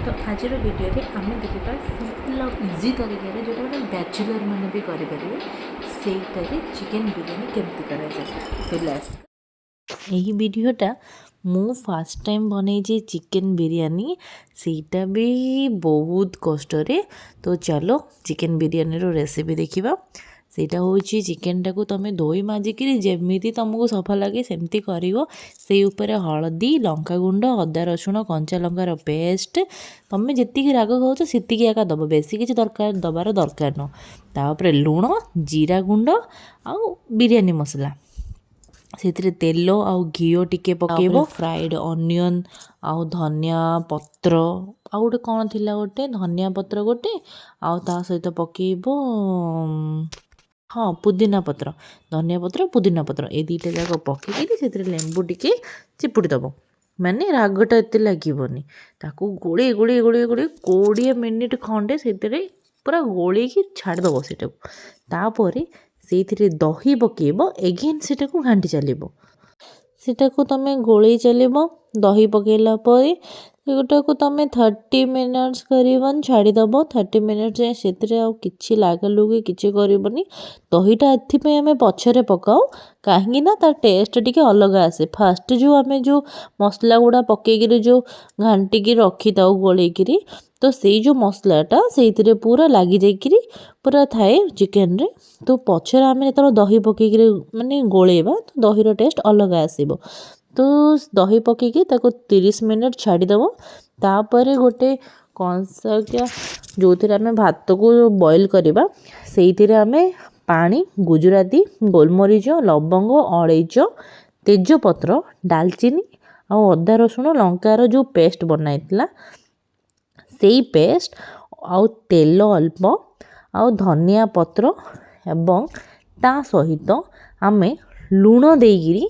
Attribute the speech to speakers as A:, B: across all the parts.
A: ତ ଆଜିର ଭିଡ଼ିଓରେ ଆମେ ଦେଖିବା ସିମ୍ପଲ୍ ଆଉ ଇଜି ତରିକାରେ, ଯେଉଁଟା ମାନେ ବ୍ୟାଚୁଲର୍ ମାନେ ବି କରିପାରିବେ, ସେଇଟାରେ ଚିକେନ୍ ବିରିୟାନୀ କେମିତି କରାଯାଏ। ତ let's। ଏହି ଭିଡ଼ିଓଟା ମୁଁ ଫାର୍ଷ୍ଟ ଟାଇମ୍ ବନେଇଛି ଚିକେନ୍ ବିରିୟାନୀ, ସେଇଟା ବି ବହୁତ କଷ୍ଟରେ। ତ ଚାଲ, ଚିକେନ୍ ବିରିୟାନୀର ରେସିପି ଦେଖିବା। ସେଇଟା ହେଉଛି, ଚିକେନଟାକୁ ତୁମେ ଧୋଇ ମାଜିକିରି ଯେମିତି ତୁମକୁ ସଫା ଲାଗେ ସେମିତି କରିବ। ସେଇ ଉପରେ ହଳଦୀ, ଲଙ୍କାଗୁଣ୍ଡ, ଅଦା ରସୁଣ କଞ୍ଚା ଲଙ୍କାର ପେଷ୍ଟ, ତୁମେ ଯେତିକି ରାଗ ଖାଉଛ ସେତିକି ଏକା ଦେବ, ବେଶୀ କିଛି ଦରକାର ଦେବାର ଦରକାର ନୁହଁ। ତାପରେ ଲୁଣ, ଜିରା ଗୁଣ୍ଡ ଆଉ ବିରିୟାନୀ ମସଲା। ସେଥିରେ ତେଲ ଆଉ ଘିଅ ଟିକେ ପକାଇବ। ଫ୍ରାଏଡ଼୍ ଅନିଅନ୍ ଆଉ ଧନିଆ ପତ୍ର, ଆଉ ଗୋଟେ କ'ଣ ଥିଲା, ଗୋଟେ ଧନିଆ ପତ୍ର ଗୋଟେ, ଆଉ ତା ସହିତ ପକାଇବ, ହଁ, ପୁଦିନା ପତ୍ର। ଧନିଆ ପତ୍ର, ପୁଦିନା ପତ୍ର, ଏ ଦୁଇଟା ଯାକ ପକାଇକିରି ସେଥିରେ ଲେମ୍ବୁ ଟିକେ ଚିପୁଡ଼ି ଦେବ, ମାନେ ରାଗଟା ଏତେ ଲାଗିବନି। ତାକୁ ଗୋଳେଇ ଗୋଳେଇ ଗୋଳେଇ ଗୋଳେଇ 20 ମିନିଟ୍ ଖଣ୍ଡେ ସେଥିରେ ପୁରା ଗୋଳେଇକି ଛାଡ଼ିଦେବ ସେଇଟାକୁ। ତାପରେ ସେଇଥିରେ ଦହି ପକାଇବ। ଏଗେନ୍ ସେଇଟାକୁ ଘାଣ୍ଟି ଚାଲିବ, ସେଇଟାକୁ ତୁମେ ଗୋଳେଇ ଚାଲିବ। ଦହି ପକାଇଲା ପରେ ସେଗୁଟାକୁ ତୁମେ 30 ମିନିଟ୍ସ କରିବନି ଛାଡ଼ିଦେବ। 30 ମିନିଟ୍ସ ଯାଏଁ ସେଥିରେ ଆଉ କିଛି ଲାଗାଲୁଗି କିଛି କରିବନି। ଦହିଟା ଏଥିପାଇଁ ଆମେ ପଛରେ ପକାଉ, କାହିଁକି ନା ତା ଟେଷ୍ଟ ଟିକେ ଅଲଗା ଆସେ। ଫାଷ୍ଟ ଯେଉଁ ଆମେ ଯେଉଁ ମସଲା ଗୁଡ଼ା ପକାଇକିରି ଯେଉଁ ଘାଣ୍ଟିକି ରଖିଥାଉ ଗୋଳେଇକିରି, ତ ସେଇ ଯେଉଁ ମସଲାଟା ସେଇଥିରେ ପୁରା ଲାଗିଯାଇକିରି ପୁରା ଥାଏ ଚିକେନରେ। ତ ପଛରେ ଆମେ ଯେତେବେଳେ ଦହି ପକାଇକିରି ମାନେ ଗୋଳେଇବା, ତ ଦହିର ଟେଷ୍ଟ ଅଲଗା ଆସିବ। ତ ଦହି ପକାଇକି ତାକୁ 30 ମିନିଟ୍ ଛାଡ଼ିଦେବ। ତାପରେ ଗୋଟେ କଂସା ଯେଉଁଥିରେ ଆମେ ଭାତକୁ ବଏଲ୍ କରିବା, ସେଇଥିରେ ଆମେ ପାଣି, ଗୁଜୁରାତି, ଗୋଲମରିଚ, ଲବଙ୍ଗ, ଅଳେଇଚ, ତେଜପତ୍ର, ଡାଲଚିନି ଆଉ ଅଦା ରସୁଣ ଲଙ୍କାର ଯେଉଁ ପେଷ୍ଟ ବନାଇଥିଲା, ସେଇ ପେଷ୍ଟ ଆଉ ତେଲ ଅଳ୍ପ ଆଉ ଧନିଆ ପତ୍ର ଏବଂ ତା ସହିତ ଆମେ ଲୁଣ ଦେଇକିରି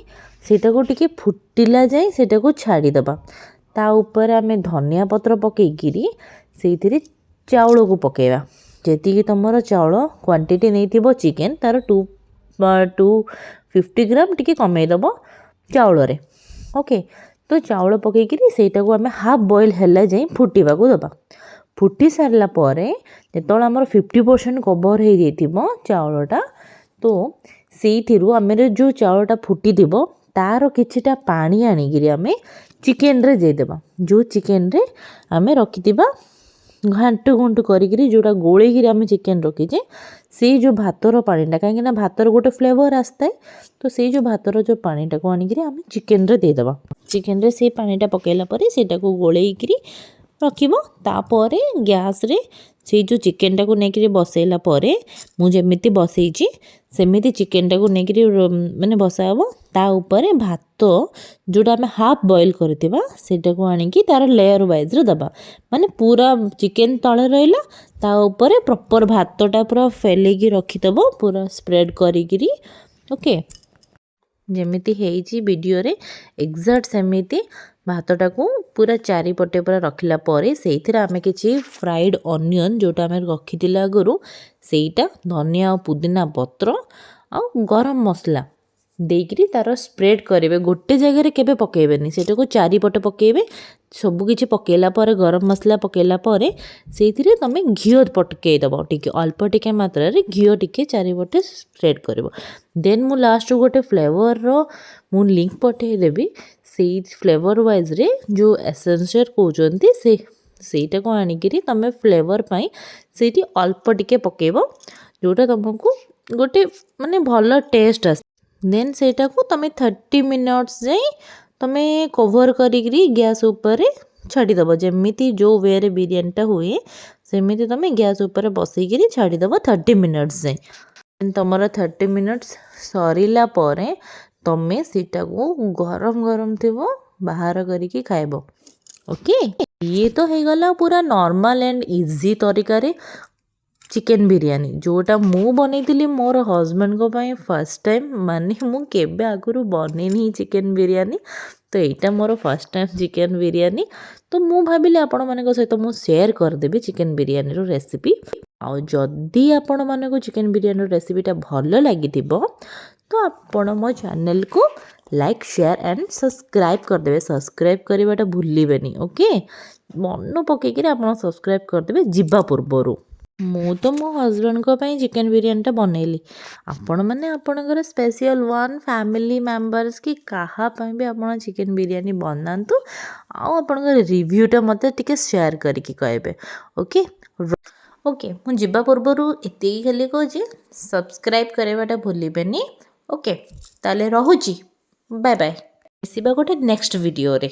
A: ସେଇଟାକୁ ଟିକେ ଫୁଟିଲା ଯାଏଁ ସେଇଟାକୁ ଛାଡ଼ିଦେବା। ତା ଉପରେ ଆମେ ଧନିଆ ପତ୍ର ପକାଇକିରି ସେଇଥିରେ ଚାଉଳକୁ ପକାଇବା। ଯେତିକି ତୁମର ଚାଉଳ କ୍ୱାଣ୍ଟିଟି ନେଇଥିବ ଚିକେନ୍, ତା'ର 250 ଗ୍ରାମ ଟିକେ କମେଇଦେବ ଚାଉଳରେ। ଓକେ, ତ ଚାଉଳ ପକାଇକିରି ସେଇଟାକୁ ଆମେ ହାଫ୍ ବଏଲ୍ ହେଲା ଯାଏଁ ଫୁଟିବାକୁ ଦେବା। ଫୁଟି ସାରିଲା ପରେ ଯେତେବେଳେ ଆମର 50% କଭର୍ ହେଇଯାଇଥିବ ଚାଉଳଟା, ତ ସେଇଥିରୁ ଆମର ଯେଉଁ ଚାଉଳଟା ଫୁଟିଥିବ, ତା'ର କିଛିଟା ପାଣି ଆଣିକିରି ଆମେ ଚିକେନରେ ଦେଇଦେବା। ଯେଉଁ ଚିକେନରେ ଆମେ ରଖିଥିବା, ଘାଣ୍ଟୁ ଘୁଣ୍ଟୁ କରିକିରି ଯେଉଁଟା ଗୋଳେଇକିରି ଆମେ ଚିକେନ୍ ରଖିଛେ, ସେଇ ଯେଉଁ ଭାତର ପାଣିଟା, କାହିଁକିନା ଭାତର ଗୋଟେ ଫ୍ଲେଭର୍ ଆସିଥାଏ, ତ ସେଇ ଯେଉଁ ଭାତର ଯେଉଁ ପାଣିଟାକୁ ଆଣିକିରି ଆମେ ଚିକେନରେ ଦେଇଦେବା। ଚିକେନରେ ସେଇ ପାଣିଟା ପକାଇଲା ପରେ ସେଇଟାକୁ ଗୋଳେଇକିରି ରଖିବ। ତାପରେ ଗ୍ୟାସ୍ରେ ସେଇ ଯେଉଁ ଚିକେନଟାକୁ ନେଇକିରି ବସେଇଲା ପରେ, ମୁଁ ଯେମିତି ବସେଇଛି ସେମିତି ଚିକେନଟାକୁ ନେଇକିରି ମାନେ ବସା ହେବ। ତା ଉପରେ ଭାତ ଯେଉଁଟା ଆମେ ହାଫ୍ ବଏଲ୍ କରିଥିବା, ସେଇଟାକୁ ଆଣିକି ତା'ର ଲେୟର୍ ୱାଇଜ୍ରେ ଦେବା। ମାନେ ପୁରା ଚିକେନ୍ ତଳେ ରହିଲା, ତା ଉପରେ ପ୍ରପର୍ ଭାତଟା ପୁରା ଫେଲେଇକି ରଖିଦେବ, ପୁରା ସ୍ପ୍ରେଡ଼୍ କରିକିରି। ଓକେ, ଯେମିତି ହେଇଛି ଭିଡ଼ିଓରେ ଏକ୍ଜାକ୍ଟ ସେମିତି ଭାତଟାକୁ ପୁରା ଚାରିପଟେ ପୁରା ରଖିଲା ପରେ ସେଇଥିରେ ଆମେ କିଛି ଫ୍ରାଇଡ଼୍ ଅନିଅନ୍ ଯେଉଁଟା ଆମେ ରଖିଥିଲେ ଆଗରୁ, ସେଇଟା, ଧନିଆ ଆଉ ପୁଦିନା ପତ୍ର ଆଉ ଗରମ ମସଲା ଦେଇକିରି ତା'ର ସ୍ପ୍ରେଡ଼୍ କରିବେ। ଗୋଟେ ଜାଗାରେ କେବେ ପକାଇବେନି, ସେଇଟାକୁ ଚାରିପଟେ ପକାଇବେ। ସବୁକିଛି ପକାଇଲା ପରେ, ଗରମ ମସଲା ପକାଇଲା ପରେ ସେଇଥିରେ ତୁମେ ଘିଅ ପକାଇଦେବ ଟିକେ, ଅଳ୍ପ ଟିକେ ମାତ୍ରାରେ ଘିଅ ଟିକେ ଚାରିପଟେ ସ୍ପ୍ରେଡ଼୍ କରିବ। ଦେନ୍ ମୁଁ ଲାଷ୍ଟକୁ ଗୋଟେ ଫ୍ଲେଭର୍ର ମୁଁ ଲିଙ୍କ୍ ପଠାଇଦେବି। ସେଇ ଫ୍ଲେଭର୍ ୱାଇଜ୍ରେ ଯେଉଁ ଏସେନ୍ସିଆଲ୍ କହୁଛନ୍ତି, ସେଇଟାକୁ ଆଣିକିରି ତୁମେ ଫ୍ଲେଭର୍ ପାଇଁ ସେଇଠି ଅଳ୍ପ ଟିକେ ପକାଇବ, ଯେଉଁଟା ତୁମକୁ ଗୋଟେ ମାନେ ଭଲ ଟେଷ୍ଟ ଆସେ। ଦେନ୍ ସେଇଟାକୁ ତୁମେ 30 ମିନିଟ୍ସ ଯାଏଁ ତୁମେ କଭର୍ କରିକିରି ଗ୍ୟାସ୍ ଉପରେ ଛାଡ଼ିଦେବ। ଯେମିତି ଯେଉଁ ୱେରେ ବିରିୟାନୀଟା ହୁଏ, ସେମିତି ତୁମେ ଗ୍ୟାସ୍ ଉପରେ ବସେଇକିରି ଛାଡ଼ିଦେବ 30 ମିନିଟ୍ସ ଯାଏଁ। ତୁମର 30 ମିନିଟ୍ସ ସରିଲା ପରେ ତୁମେ ସେଇଟାକୁ ଗରମ ଗରମ ଥିବ, ବାହାର କରିକି ଖାଇବ। ଓକେ, ଇଏ ତ ହେଇଗଲା ପୁରା ନର୍ମାଲ୍ ଆଣ୍ଡ ଇଜି ତରିକାରେ ଚିକେନ୍ ବିରିୟାନୀ, ଯେଉଁଟା ମୁଁ ବନେଇଥିଲି ମୋର ହଜବେଣ୍ଡଙ୍କ ପାଇଁ ଫାର୍ଷ୍ଟ ଟାଇମ୍। ମାନେ ମୁଁ କେବେ ଆଗରୁ ବନେଇନି ଚିକେନ୍ ବିରିୟାନୀ, ତ ଏଇଟା ମୋର ଫାର୍ଷ୍ଟ ଟାଇମ୍ ଚିକେନ୍ ବିରିୟାନୀ। ତ ମୁଁ ଭାବିଲି ଆପଣମାନଙ୍କ ସହିତ ମୁଁ ସେୟାର କରିଦେବି ଚିକେନ୍ ବିରିୟାନୀର ରେସିପି। ଆଉ ଯଦି ଆପଣମାନଙ୍କୁ ଚିକେନ୍ ବିରିୟାନୀର ରେସିପିଟା ଭଲ ଲାଗିଥିବ, ତ ଆପଣ ମୋ ଚ୍ୟାନେଲକୁ ଲାଇକ୍, ସେୟାର ଆଣ୍ଡ ସବସ୍କ୍ରାଇବ୍ କରିଦେବେ। ସବସ୍କ୍ରାଇବ୍ କରିବାଟା ଭୁଲିବେନି, ଓକେ? ମନ ପକେଇକିରି ଆପଣ ସବସ୍କ୍ରାଇବ୍ କରିଦେବେ ଯିବା ପୂର୍ବରୁ। ମୁଁ ତ ମୋ ହଜବେଣ୍ଡଙ୍କ ପାଇଁ ଚିକେନ୍ ବିରିୟାନୀଟା ବନେଇଲି। ଆପଣମାନେ ଆପଣଙ୍କର ସ୍ପେସିଆଲ୍ ୱାନ୍, ଫ୍ୟାମିଲି ମେମ୍ବର୍ସ କି କାହା ପାଇଁ ବି ଆପଣ ଚିକେନ୍ ବିରିୟାନୀ ବନାନ୍ତୁ ଆଉ ଆପଣଙ୍କର ରିଭ୍ୟୁଟା ମୋତେ ଟିକେ ସେୟାର କରିକି କହିବେ। ଓକେ ଓକେ, ମୁଁ ଯିବା ପୂର୍ବରୁ ଏତିକି ଖାଲି କହୁଛି, ସବସ୍କ୍ରାଇବ୍ କରିବାଟା ଭୁଲିବେନି। ଓକେ, ତାହେଲେ ରହୁଛି। ବାଏ ବାଏ, ମିଶିବା ଗୋଟେ ନେକ୍ସଟ ଭିଡ଼ିଓରେ।